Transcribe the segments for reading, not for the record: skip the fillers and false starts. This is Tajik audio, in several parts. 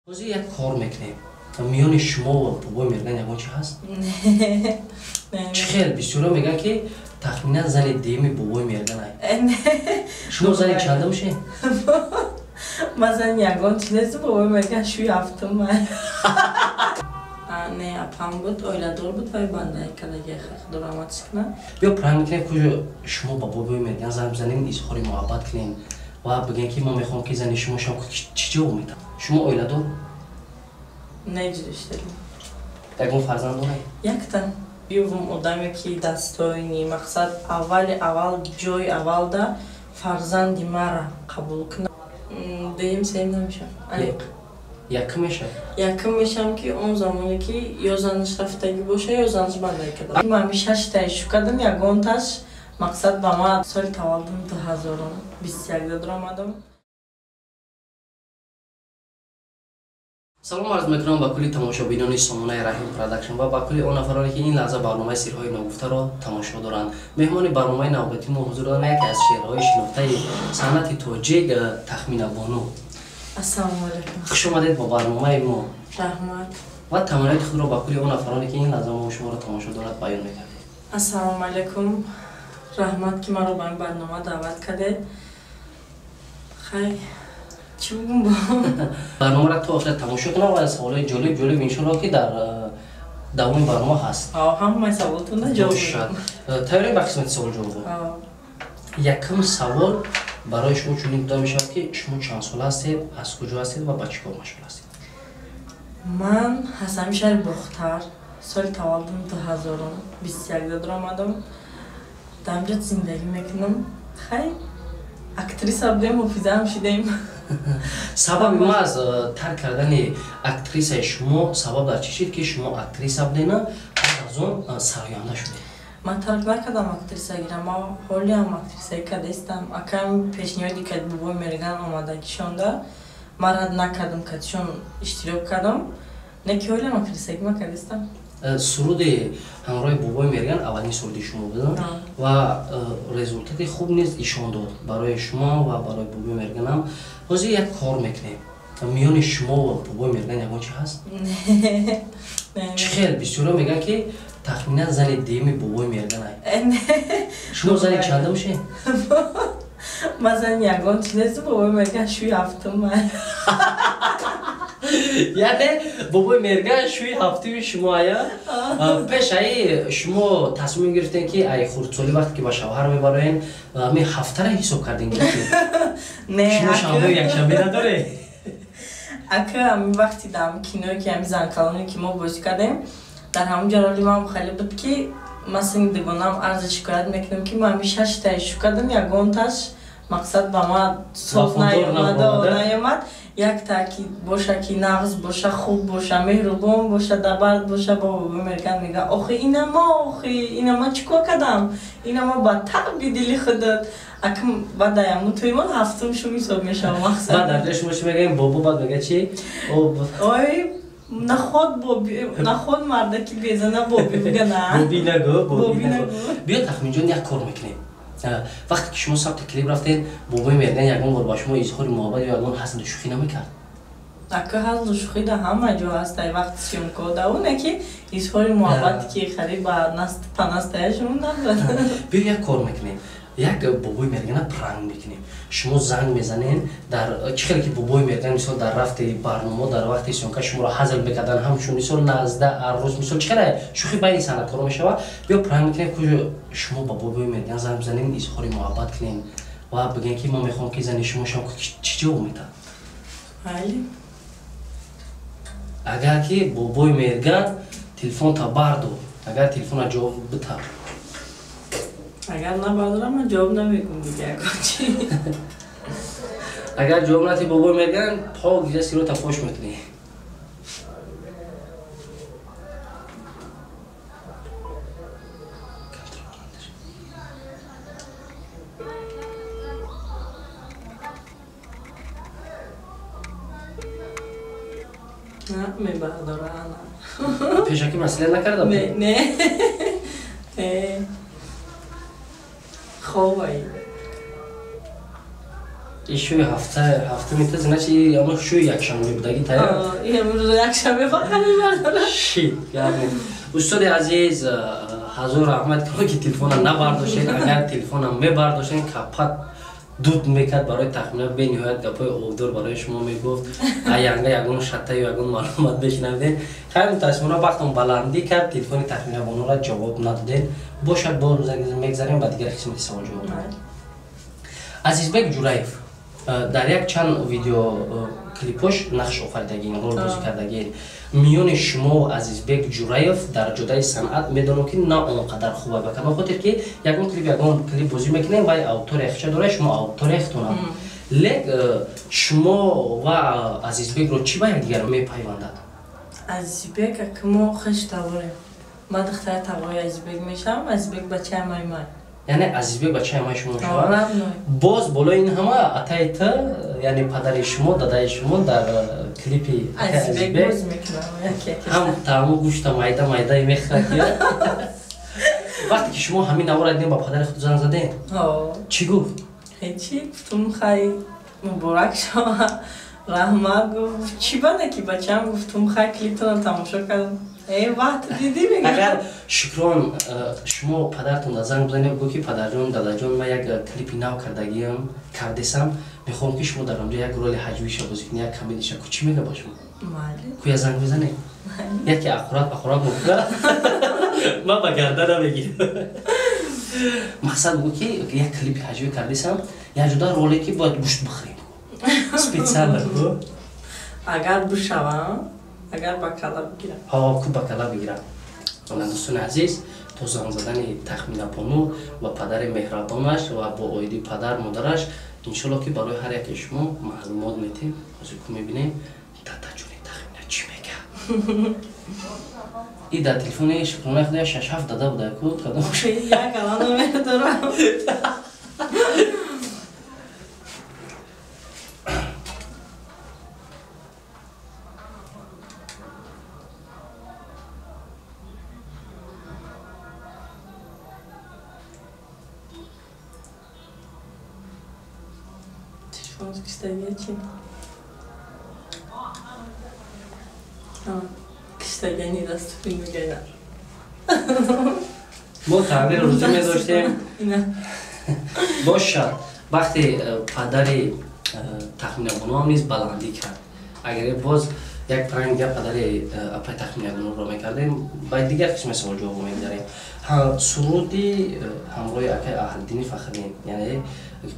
Ҳозир як кор мекунем. Миёни шумо ва бобои Мерган ягон чи ҳаст? Чӣ хел бисёро мегӯянд, ки тахминан зани дуюми бобои Мерганай. Шумо зани чандум шед? Ман зани ягон чи нестам, бобои Мерган шӯи ҳафтум. Не, апам буд, оиладор буд, вай бандаи кадаги, худо раҳматш кунад. Биё пранк мекунем, куҷо шумо ба бобои Мерган занг бизанем, изҳори муҳаббат кунем ва бигӯем, ки ман мехоҳам, ки зани шумо шавам. Чӣ ҷавоб медиҳад? Шумо оиладор? Не, ҷудоштагӣ. Ягон фарзанд доред? Якта. Бивум одаме, ки дастоини мақсад аввали аввал ҷои аввалда фарзанди мара қабул кунад. Дуюм, сеюм намешавам. Аниқ. Якум мешавад? Якум мешавам, ки он замоне, ки ё занаш рафтагӣ боша, ё занаш бандаги карда. Ман ҳами шаштаи шу кардам, ягонташ мақсад ба ман соли таваллудам 2021 даромадам. Салом арз мекунам ба кулли тамошобинони сомонаи Раҳим Продакшн ва ба кулли он нафароне, ки ин лаҳза барномаи Сирҳои ногуфтаро тамошо доранд. Меҳмони барномаи навбатии мо ҳузур доранд яке аз чеҳраҳои шинохтаи санъати тоҷик, Тахмина Бону. Ассалому алайкум. Хуш омадед ба барномаи мо. Раҳмат. Ва таманнои худро ба кулли он нафароне, ки ин лаҳза мо шуморо тамошо дорад, баён мекардед. Ассалому алайкум. Раҳмат, ки маро ба ин барнома даъват кардед. Хай, чӣ бигӯм бо? Барномаро то охир тамошо кунам ва саволҳои ҷолиб ҷолиб иншоалло, ки дар давоми барнома ҳаст. Ҳамаи саволотонро ҷавоб. Бошад. Тайёрем ба қисмати савол ҷавобҳо? Якум савол барои шумо чунин буда мешавад, ки шумо чанд сола ҳастед, аз куҷо ҳастед ва ба чӣ кор машғул ҳастед? Ман ҳастами шаҳри Бохтар, соли таваллудам 2021 даромадам. Дар инҷо зиндагӣ мекунам. Хай, актриса будем, ҳофизаам шидаем. Сабаби ма аз тарк кардани актрисаи шумо сабаб дар чӣ шид, ки шумо актриса будена, баъд аз он сароянда шудед? Ман тарк накардам актрисагиро, ман ҳолиам актрисагӣ кардастам. Акам пешниҳоди кард, бобои Мерган омадагишонда, ман рад накардам, катишон иштирок кардам, не ки ҳолиам актрисагӣ ман кардастам. Суруди ҳамроҳи бобои Мерган аввалин суруди шумо буд ва результати хуб низ ишон дод барои шумо ва барои бобои Мерганам. Ҳозир як кор мекунем. Миёни шумо ва бобои Мерган ягон чи ҳаст? Чӣ хел бисёро мегӯянд, ки тахминан зани дуюми бобои Мерганай. Шумо зани чандум шед? Ман зани ягон чи нестам, бобои Мерган шӯи ҳафтум. Яъне бобои Мерган шӯи ҳафтуми шумо ая? Пеш аи шумо тасмим гирифтем, ки ай хурдсолӣ вақте ки ба шавҳар мебароен, ами ҳафтара ҳисоб кардем? Не. Шумо шанбею якшанбе надоред? Ака, ами вақти дар киное, ки ами занкалоне, ки мо бозӣ кардем, дар ҳамон ҷо роли ман хеле буд, ки ман синни дугонаам арзи шикоят мекунам, ки ман ами шаштаи шу кардам, ягонташ мақсад ба ман соф наёмад. Якта ки боша, ки нағз боша, хуб боша, меҳрубон боша, дабард боша. Бо бобои Мерган мега: «Охи, ина ма, охи, ина ма чӣ кор кардам? Ина ма ба таби дили худат». Акм баъд аяму туимон ҳафтум шум ҳисоб мешавам мақсад. Баъд дар ҷои шумо чӣ мегӯем? Бобо баъд мега чи? Ой, наход боби, наход мардаки безана боби бигана. Боби нагӯ, боби нагӯ. Биё, Тахминҷон, як кор мекунем. Вақте ки шумо сабти клип рафтед, бобои Мерган ягон бор ба шумо изҳори муҳаббат ё ягон ҳазлу шӯхӣ намекард? Ака, ҳазлу шӯхӣ да ҳама ҷо ҳаст, ай вақти съёмко да оне ки изҳори муҳаббат, ки хари ба по-настоящему набуд. Биё, як кор мекунем, як бобои Мергана пранк мекунем. Шумо занг мезанед, дар чӣ хеле ки бобои Мерган мисол дар рафти барнома, дар вақти съёмка шуморо ҳазл мекардан, ҳамчун мисол назда аррӯз, мисол чӣ хеле шӯхӣ байни санъаткоро мешавад. Биё пранк мекунем, куҷо шумо ба бобои Мерган занг бизанем, изҳори муҳаббат кунем ва бигӯем, ки ман мехоҳам, ки зани шумо шавам. Чӣ ҷавоб медиҳад? Агар ки бобои Мерган телефонта бардор, агар телефона ҷавоб бита. Агар набардорам, ман ҷавоб намекунам дига ягон чи. Агар ҷавоб надиҳӣ, бобои Мерган пок гиря сирота фош мекунӣ. Мебардора. Пешакӣ масъала накарда? Не, не, хобай. Ишӯи ҳафта метази, значит, ама шӯи якшанбе будаги тайёр. Имрӯз якшанбе фақат мебардорам. Шит, яъне. Устоди азиз, ҳазор раҳмат, ки телефона набардоштед. Агар телефона мебардоштед, капат дуд мекард барои тахмина, бениҳоят гапҳои обдор барои шумо мегуфт. Аянга ягон шатта ё ягон маълумот бешунавидед. Хайр, мутаассифона вақтон баландӣ кард, телефони Тахмина бонура ҷавоб надодед. Бошад, боз мегзарем ба дигар қисмати саволҷавоб. Азизбек Ҷураев дар як чанд видеоклипош нақш офаридагин, рол бозӣ кардагин. Миёни шумо Азизбек Ҷураев дар ҷодаи санъат медонам, ки на он қадар хуб ба кадом хотир ки ягон клип, ягон клип бозӣ мекунем, вай аудитория хича дорад, шумо аудитория хитонад. Лек шумо ва Азизбекро чӣ ба якдигар мепайвандад? Азизбек ака мо хеш таборем. Ман духтари табори Азизбек мешавам, Азизбек бачаи амаи ман. Яъне Азизбек бачаи амаи шумо мешавад. Боз болои ин ҳама атаи т, яъне падари шумо, дадаи шумо дар клипи Азизбек ҳам таъму гӯшта майда майда мехӯрад. Вақте ки шумо ҳамин навора дидем, ба падари худ занг задем? Чӣ гуфт? Ҳечи, гуфтум хай муборак шава, раҳмат гуфт. Чӣ бада ки бачаам, гуфтум хай клиптона тамошо кардам. Вақт дидӣ мегӯям. Агар шукрон шумо падаратон да занг бизанед, бигӯ ки падарҷон, дадаҷон, ман як клипи нав кардагиам, кардесам, мехоҳам ки шумо дар онҷо як роли ҳаҷвиша бозӣ кунед, як комедиша, ку чӣ мега ба шумо? Ку я занг бизанед? Яке ақурат ақурат мекунад. Ман ба гарда намегирам. Мақсад бигӯ ки як клипи ҳаҷвӣ кардесам, як ҷуда роле ки бояд гӯшт бихӯрем. Специально. Агар бишавам, агар ба кала бигирам. Ҳо, ку ба кала бигирам. Дӯстони азиз, то занг задани Тахмина бону ва падари меҳрабонаш ва бо оиди падар модараш, иншолло ки барои ҳар яке шумо маълумот метем. Ҳозир ку мебинем дадаҷони Тахмина чӣ мегӯяд. И дар телефони шукронаи худо 6-7 дада буда ку кадом? Як алан номер дорам. Киштагани дасту мегӯяд. Мо тағйир рӯзӣ медоштем. Бошад, вақте падари Тахмина бонуам низ баландӣ кард. Агар боз як пранг я падари апай Тахмина бонуро мекардем, ба дигар қисми савол ҷавоб мегузарем. Суруди ҳамроҳи акай Аҳлиддини Фахриддин, яъне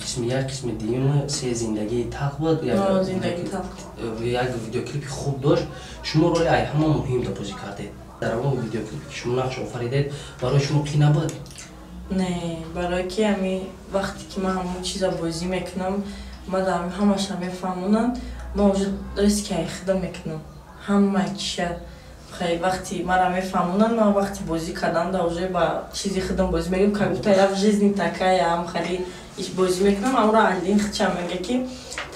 қисми як, қисми дуюм, се зиндагии талх буд, як видеоклипи хуб дошт. Шумо роли ай ҳама муҳим да бозӣ кардед. Дар он видеоклипе ки шумо нақш офаридед, барои шумо қӣ набуд? Не, барои ки ами вақте ки ман ҳамон чиза бозӣ мекунам, ман дар ҳамаша мефаҳмонам, ман уже риски ай худа мекунам. Ҳамаи чиша хай вақти мара мефаҳмонанд, ман вақти бозӣ кардан да уже ба чизи худам бозӣ мекунам, как будто я в жизни такая, ам хали иш бозӣ мекунам. Амро Аҳлиддин худшам мега ки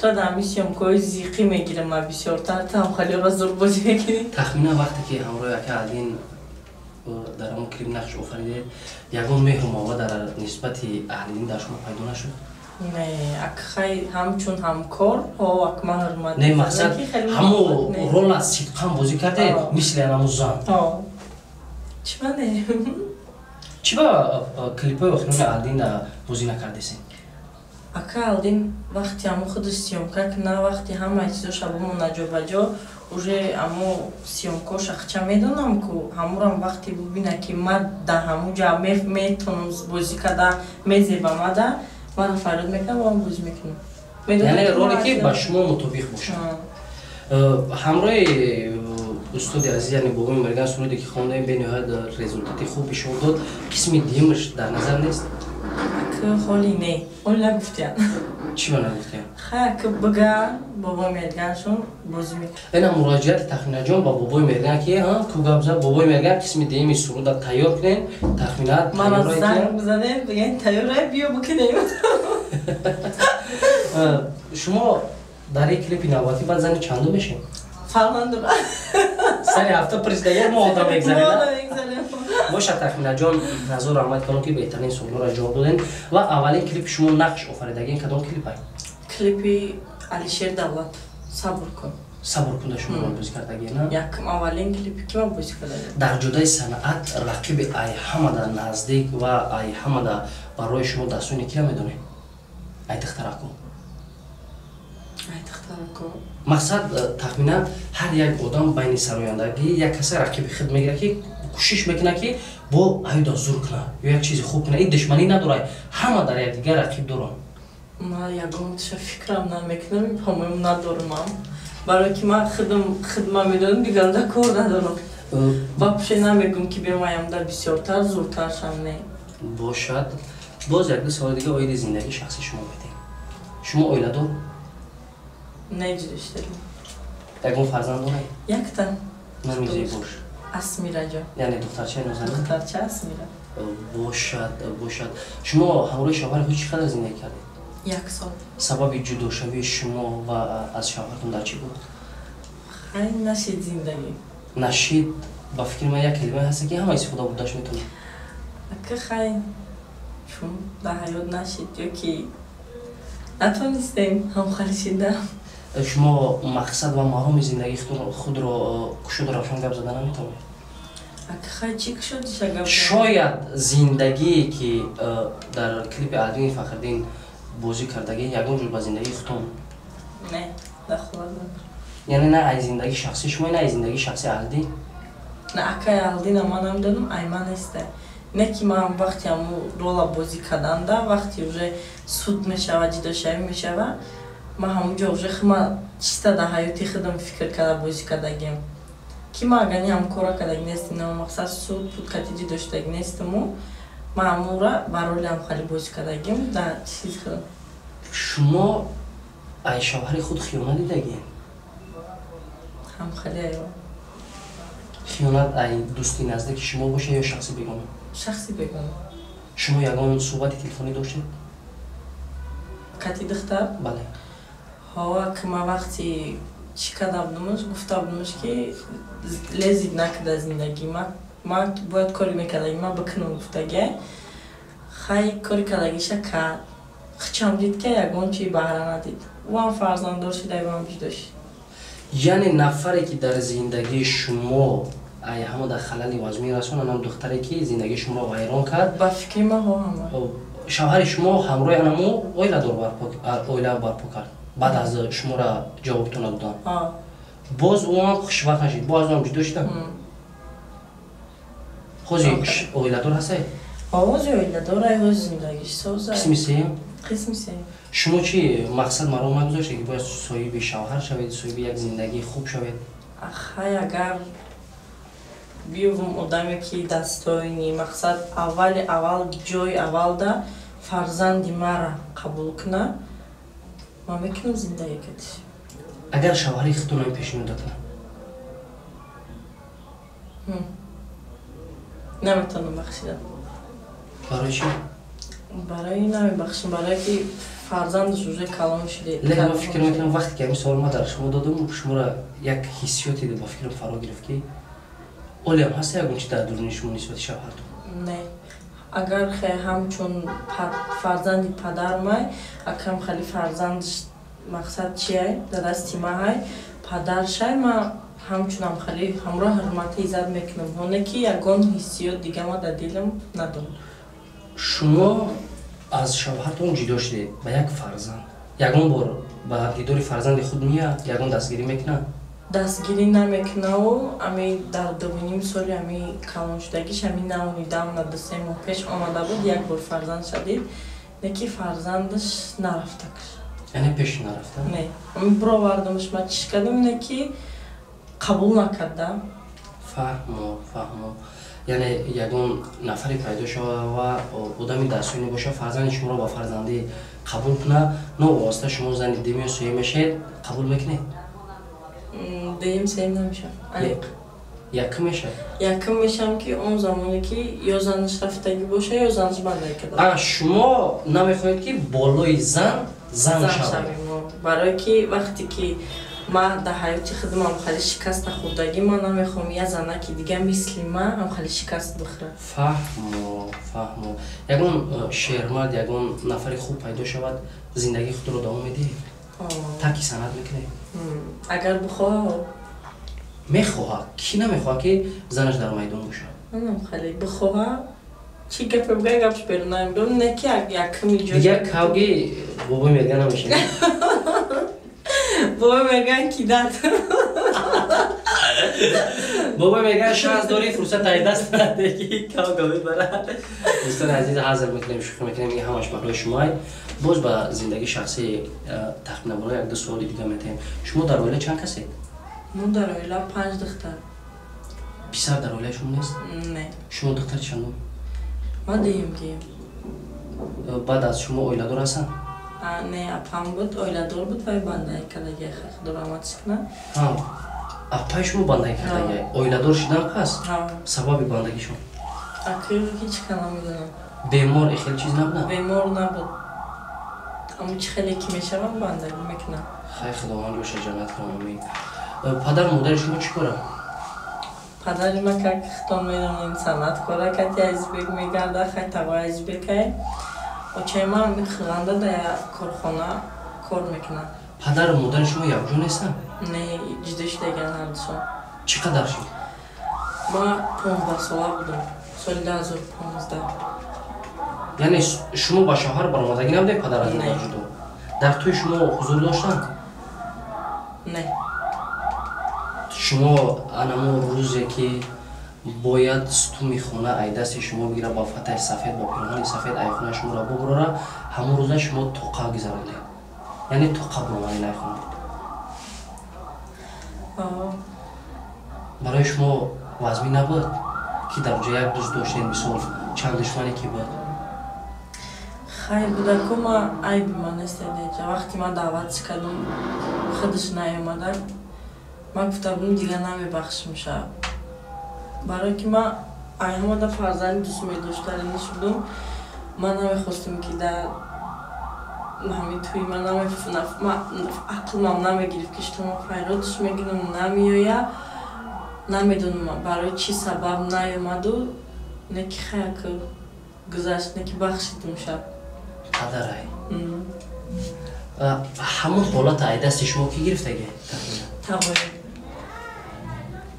тра дар ҳамин съёмкаҳои зиқӣ мегирам, ман бисёртар там халиро зур бозӣ мекунӣ. Тахминан вақте ки ҳамроҳи ака Аҳлиддин дар он клип нақш офаридед, ягон меҳру муҳаббат дар нисбати Аҳлиддин дар шумо пайдо нашуд? Не, ак хай ҳамчун ҳамкор, ҳо, ак ман ҳурмат. Не, мақсад ҳамо рола сидқан бозӣ кардед, мисли анаму зан. Ҳо. Чӣ ба не? Чӣ ба клипҳои охирони Аҳлиддин бозӣ накардесен? Ака Аҳлиддин вақти ҳамо худу съёмка кна, вақти ҳамаи чизоша бимона ҷобаҷо, уже амо съёмкоша хча медонам ку ҳамурам вақти бубина ки ман да ҳаму ҷа метонам бозӣ карда, мезеба мада, ман фарёд мекунам ва ман бозӣ мекунам. Яъне роле ки ба шумо мутобиқ бошад. Ҳамроҳи устоди азиз, яъне бобои Мерган, суруде ки хондаем, бениҳоят результати хуб ишон дод. Қисми дуюмаш дар назар нест? Ак ҳоли не, ҳоли нагуфтиян. Чӣ ба нагуфтиян? Хай ак бига бобои Мерганшон бозӣ мекунам. Ина муроҷиати Тахминаҷон ба бобои Мерган ки ку гап зад, бобои Мерган қисми дуюми суруда тайёр кунем, Тахмина мана занг бизанем, бигӯем тайёр биё бикунем. Шумо дар ин клипи навбатӣ баъд зани чандум мешем? Фарқ надорад. Сари ҳафта президия мо одам мегзарем. Бошад, Тахминаҷон, ҳазор раҳмат кунам ки беҳтарин суолҳоро ҷавоб додем. Ва аввалин клипи шумо нақш офаридагин кадом клип ай? Клипи Алишер Давлатов «Сабр кун». «Сабр кун» да шумо бозӣ кардагӣ, на? Якм, аввалин клипи ки ман бозӣ кардагӣ. Дар ҷодаи санъат рақиби ай ҳамада наздик ва ай ҳамада барои шумо дастони кира медонед? Ай духтарако. Ай духтарако. Мақсад, тахминан ҳар як одам байни сарояндагӣ як каса рақиби худ мегирад, ки кӯшиш мекунад, ки бо аюда зур кунад ё як чизи хуб кунад. Ин душманӣ надорад, ҳама дар якдигар рақиб доранд. Ман ягонташа фикрам намекунам, по-моему, надорумам, барое ки ман худам хидма медонам, дигарда кор надорам. Вообще намегум, ки бемаямда бисёртар зуртар шам, не. Бошад, боз якду саволи дига оиди зиндагии шахси шумо медиҳем. Шумо оиладор? Не, ҷудоштагӣ. Ягон фарзанд доред? Якта. Номи зебош? Асмираҷон. Яъне духтарчаи нозанин? Духтарча Асмира. Бошад, бошад. Шумо ҳамроҳи шавҳари худ чӣ қадар зиндагӣ кардед? Як сол. Сабаби ҷудошавии шумо ва аз шавҳартон дар чӣ буд? Хай, нашид зиндагӣ. Нашид, ба фикри ман, як калимае ҳаста, ки ҳама истифода бурдаш метавонад. Ака, хай, чун дар ҳаёт нашид ё ки натонистем ҳамхали шида. Шумо мақсад ва мароми зиндагии худро кушоду равшан гап зада наметавонед? Ака, хай, чӣ кушодиша гап? Шояд зиндагие, ки дар клипи Аҳлиддини Фахриддин бозӣ кардагӣ, ягон ҷур ба зиндагии худтон? Не, дахолат надорам. Яъне на ай зиндагии шахсии шумо, на ай зиндагии шахсии Аҳлиддин? На, акай, Аҳлиддина ман намедонам, ай ман неста. Не ки ман вақти ҳаму рола бозӣ карданда, вақти уже суд мешава, ҷудошавӣ мешава, ман ҳамунҷо уже хма чиста дар ҳаёти худам фикр карда бозӣ кардагиам, ки ман агар ни ҳам кора кардаги нестим, на мақсад суд буд, кати ҷудо шудаги нестиму ман ҳамура ба роли ҳамхали бозӣ кардагиам дар чиз худам. Шумо ай шавҳари худ хиёнат дидагӣ? Ҳамхали айва. Хиёнат ай дӯсти наздики шумо боша ё шахси бегона? Шахси бегона. Шумо ягон суҳбати телефонӣ доштед? Кати духтар? Бале. Ҳова, ки ман вақти чӣ карда будумаш, гуфта будумаш, ки лезить накарда зиндагӣ ма, ман бояд кори мекардаги ман бикунам, гуфтагия. Хай, кори кардагиша кард, хичам дид, ки ягон чи баҳра надид. Ӯам фарзанддор шуда, ӯам ҷудо шид. Яъне нафаре, ки дар зиндагии шумо ай ҳама дар халали вазмин расон, анам духтаре, ки зиндагии шуморо вайрон кард? Ба фикри ман, ҳо, ҳама. Шавҳари шумо ҳамроҳи анаму оиладор оила барпо кард, баъд аз шуморо ҷавобтон надодан? Боз ӯам хушбахт нашид, боз аз ӯам ҷудо шидам. Ҳозир оиладор ҳастед? Ҳозир оиладор, ҳозир зиндагиш соза. Қисми сеюм? Қисми сеюм. Шумо чӣ мақсад маром нагузоштед, ки бояд соҳиби шавҳар шавед, соҳиби як зиндагии хуб шавед? Хай, агар биёвум одаме, ки дастоини мақсад, аввали аввал, ҷои аввалда фарзанди мара қабул кунад, ман мекунам зиндагӣ катиш. Агар шавҳари худтон ин пешниҳод кунад? Наметавонам бахшидам. Барои чӣ? Барои намебахшам, барое ки фарзандаш уже калон шуде. Лекин ман фикр мекунам, вақте ки ҳамин савол ман дар шумо додам, шуморо як ҳиссиёте ба фикрам фаро гирифт, ки олиам ҳаст ягон чи дар дуруни шумо нисбати шавҳартон. Не, агар хе ҳамчун фарзанди падармай, акам хали фарзандаш мақсад чиай, дар дасти маҳай, падаршай, ма ҳамчунам хали ҳамроҳ ҳурмати иззат мекунам, ҳоне ки ягон ҳиссиёт дига ма дар дилам надорам. Шумо аз шавҳартон ҷудо шудед ба як фарзанд. Ягон бор ба дидори фарзанди худ меяд, ягон дастгирӣ мекунад? Дастгирӣ намекунаву ами дар 2,5 соли ами калоншудагиш, ами навнидавна 2-3 моҳ пеш омада буд, як бор фарзанд шадид, не ки фарзандаш нарафтакш. Яъне пеш нарафта? Не, ами бировардамаш, ма чиш кардам, не ки қабул накарда. Фаҳмо, фаҳмо. Яъне ягон нафаре пайдо шава ва одами дастсӯй небоша, фарзанди шуморо ба фарзандӣ қабул кунад, новобаста шумо зани дуюм ё сеюм мешавед, қабул мекунед? Дуюм, сеюм намешавам, аниқ. Якум мешавад? Якум мешавам, ки он замоне ки ё занаш рафтагӣ боша, ё занаш бандагӣ карда. А шумо намехоҳед, ки болои зан зан шавад? Барое ки вақте ки ман дар ҳаёти худам ҳамхали шикаст нахӯрдагӣ, ман намехоҳам я занаки дига мисли ман ҳамхали шикаст бихӯрад. Фаҳмо, фаҳмо. Ягон шермард, ягон нафари хуб пайдо шавад, зиндагии худро давом медиҳед? Тарки санъат мекунед? Агар бихоҳа. Мехоҳа. Кӣ намехоҳа, ки занаш дар майдон бошад? Хеле бихоҳа, чӣ гапе бигӯя, гапш берун намебирам, не ки якми ҷо. Дигар кавги бобои мерган намешавед? Бобои мерган кидат. Бобои мерган шанс дорӣ, фурсат ай даст наде, ки кавга мебарад. Дӯстони азиз, ҳазр мекунем, шӯхӣ мекунем, ин ҳамаш барои шумоай. Боз ба зиндагии шахсии тахминабоно як ду суоли дига метаҳем. Шумо дар оила чанд касед? Мо дар оила панҷ духтар. Писар дар оилаи шумо нест? Не. Шумо духтари чандум? Ман дуюмгием. Баъд аз шумо оиладор ҳастанд? Не, апам буд, оиладор буд, вай бандаи кардагия, худо раҳматш кунад. Апаи шумо бандаги кардагия? Оиладор шудан пас сабаби бандагишон? Акӯ ҳеҷ ка намедонам. Бемор хеле чиз набуданд? Бемор набуд, аммо чӣ хеле ки мешавам, бандагӣ мекунам. Хайр, худованд ҷоша ҷаннат кунад, омин. Падару модари шумо чӣ кора? Падари ма, как худтон медонед, санъаткора, кати Азизбек мегарда, хай тағои Азизбекай. Очаи ман хиғанда дар корхона кор мекунад. Падару модари шумо якҷо нестанд? Не, ҷудо шудагианд ҳардушон. Чӣ қадар шуд? Ма 15-сола будам, соли 2015. Яъне шумо ба шавҳар баромадагӣ набудед, падар аз модар ҷудо? Дар тӯи шумо ҳузур доштанд? Не. Шумо анамо рӯзе ки бояд сутуми хона ай дасти шумо бигира, ба фатаи сафед, ба пироҳани сафед ай хонаи шуморо бубурора, ҳамон рӯза шумо тоқа гузарондед, яъне тоқа буромадед ай хона. Барои шумо вазмин набуд, ки дар ҷо як дӯст доштед, мисол, чанд душмане ки буд? Хайр, будаку, ма айби ман нест. Вақте ман даъватш кардам, худаш наёмада. Ман гуфта будам, дигар намебахшим ша, барое ки ман ай ҳамада фарзанди дӯст медоштариниш будум. Ман намехостам, ки дар ҳамин тӯи ман, ақлмам намегирифт, ки шумо файродш мегирам, намеоя. Намедонам, барои чӣ сабаб наёмаду, не ки хаяк гузашт, не ки бахшидум шаб. Падарай ҳамон ҳолата ай дасти шумо ки гирифтаги? Тағои.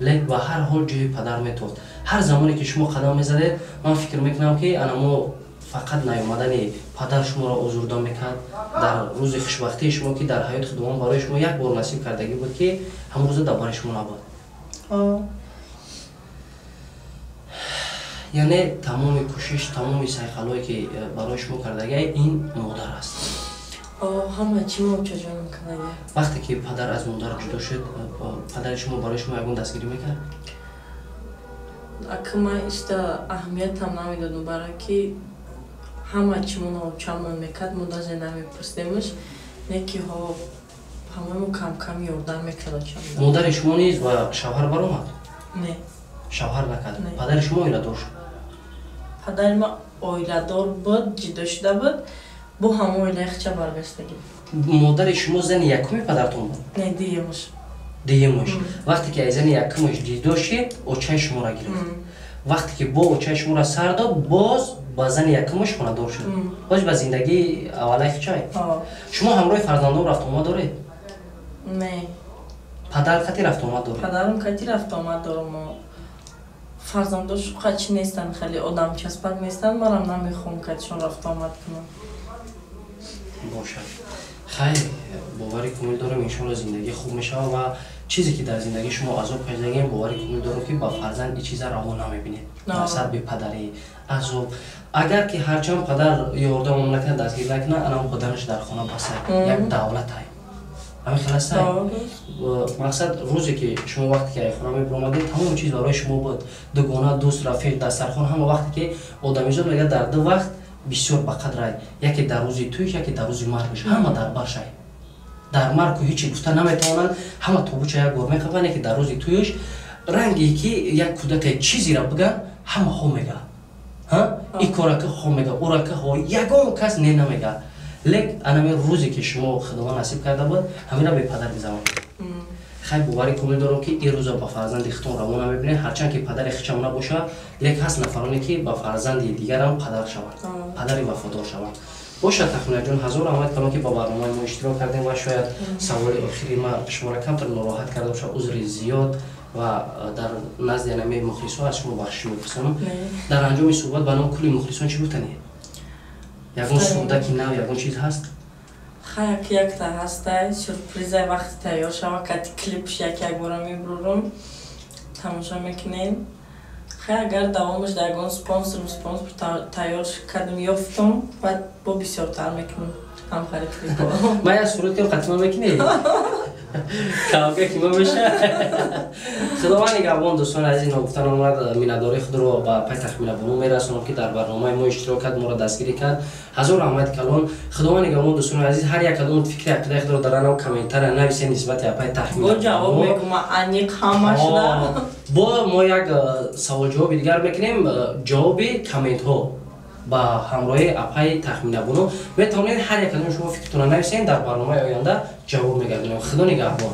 Лек ба ҳар ҳол ҷои падар метофт. Ҳар замоне ки шумо қадам мезадед, ман фикр мекунам, ки анамо фақат наёмадани падар шуморо озурда мекард дар рӯзи хушбахтии шумо, ки дар ҳаёти худованд барои шумо як бор насиб кардагӣ буд, ки ҳамон рӯза дар бари шумо набуд. Яъне тамоми кӯшиш, тамоми сайқалҳое, ки барои шумо кардагиа, ин модар аст. Ҳама чӣ мочаҷонам кардагия. Вақте ки падар аз модар ҷудо шуд, падари шумо барои шумо ягон дастгирӣ мекард? Ака, ман ишта аҳамиятам намедодам, барое ки ҳама чӣ мо наочамон мекард, мо даже намепурсидемш, не ки ҳо ҳамамо камкам ёрдам мекард очам. Модари шумо низ ба шавҳар баромад? Не. Шавҳар накард? Падари шумо оиладор шуд? Падари ма оиладор буд, ҷудо шуда буд, бо ҳамон оилаи хича баргаштагӣ. Модари шумо зани якуми падартон буд? Не, дуюмаш. Дуюмаш. Вақте ки аз зани якумаш ҷудо шид, очаи шуморо гирифт. Вақте ки бо очаи шуморо сар дод, боз ба зани якумаш хонадор шуд, боз ба зиндагии аввалаи хичай. Шумо ҳамроҳи фарзандон рафтуомад доред? Не. Падар кати рафтуомад доред? Падарам кати рафтуомад дорам. Фарзандош қачи нестанд, хеле одамчаспак нестанд, манам намехоҳам катишон рафтуомад кунам. Бошад, хайр, бовари комил дорам, иншоалло, зиндагӣ хуб мешавад ва чизе ки дар зиндагии шумо азоб кашидагем, бовари комил дорам, ки ба фарзанд ин чиза раво намебинед. Мақсад бепадарӣ азоб, агар ки ҳарчанд падар ёрдамам накунад, дастгир накунад, анам буданаш дар хона басай, як давлатай, ҳамин хел астай. Мақсад, рӯзе ки шумо, вақте ки ай хона мебиромадед, тамоми чиз барои шумо буд: дугона, дӯст, рафиқ, дастархон, ҳама. Вақте ки одамизод мегӯяд, дар ду вақт бисёр ба қадрай: яке дар рӯзи тӯйш, яке дар рӯзи маргаш. Ҳама дар баршай, дар маргу ҳечи гуфта наметавонанд, ҳама тобуча як бор мехӯранд. Яке дар рӯзи тӯйш, ранге ки як кӯдаке чизеро бигӯяд, ҳама хо мега, и корака хо мега, урака хо, ягон кас не намега. Лек анами рӯзе ки шумо худованд насиб карда буд, ҳамина бепадар гузаронд. Хай, бовари комил дорам, ки ин рӯза ба фарзанди худтон раво намебинед, ҳарчанд ки падари хичам набошад, лек ҳаст нафароне, ки ба фарзанди дигарам падар шаванд, падари вафодор шаванд. Бошад, Тахминаҷон, ҳазор раҳмат калон, ки ба барномаи мо иштирок кардем, ва шояд саволи охири ма шуморо камтар нороҳат карда бошад, узри зиёд ва дар назди анами мухлисо аз шумо бахшиш мепурсам. Дар анҷоми суҳбат ба номи кулли мухлисон чӣ гуфтанед? Ягон сурудаки нав, ягон чиз ҳаст? Хаяк якта ҳастай, сюрпризай, вақти тайёр шава, кати клипш як як бора мебурурум, тамошо мекунем. Хай, агар давомаш дар ягон спонсор тайёр кардем, ёфтум, баъд бо бисёртар мекунем ҳамхари клипо. Ман як суруд кам қатима мекунӣ? Кавка ки ма меша. Худованд нигаҳбон, дӯстони азиз. Ногуфта намонад, миннатдории худро ба пай Тахмина бону мерасонам, ки дар барномаи мо иштирок кард, моро дастгирӣ кард. Ҳазор раҳмати калон. Худованд нигаҳбон, дӯстони азиз. Ҳар як кадом фикри ақидаи худро дар анав комментария нависед нисбати апай Тахмина. Бо ҷавоб мекунам аниқ ҳамашда. Бо мо як саволҷавоби дигар мекунем, ҷавоби комментҳо ба ҳамроҳи апаи Тахмина бону. Метавонед ҳар як кадоми шумо фикртонро нависед, дар барномаи оянда ҷавоб мегардонем. Худо нигаҳбон.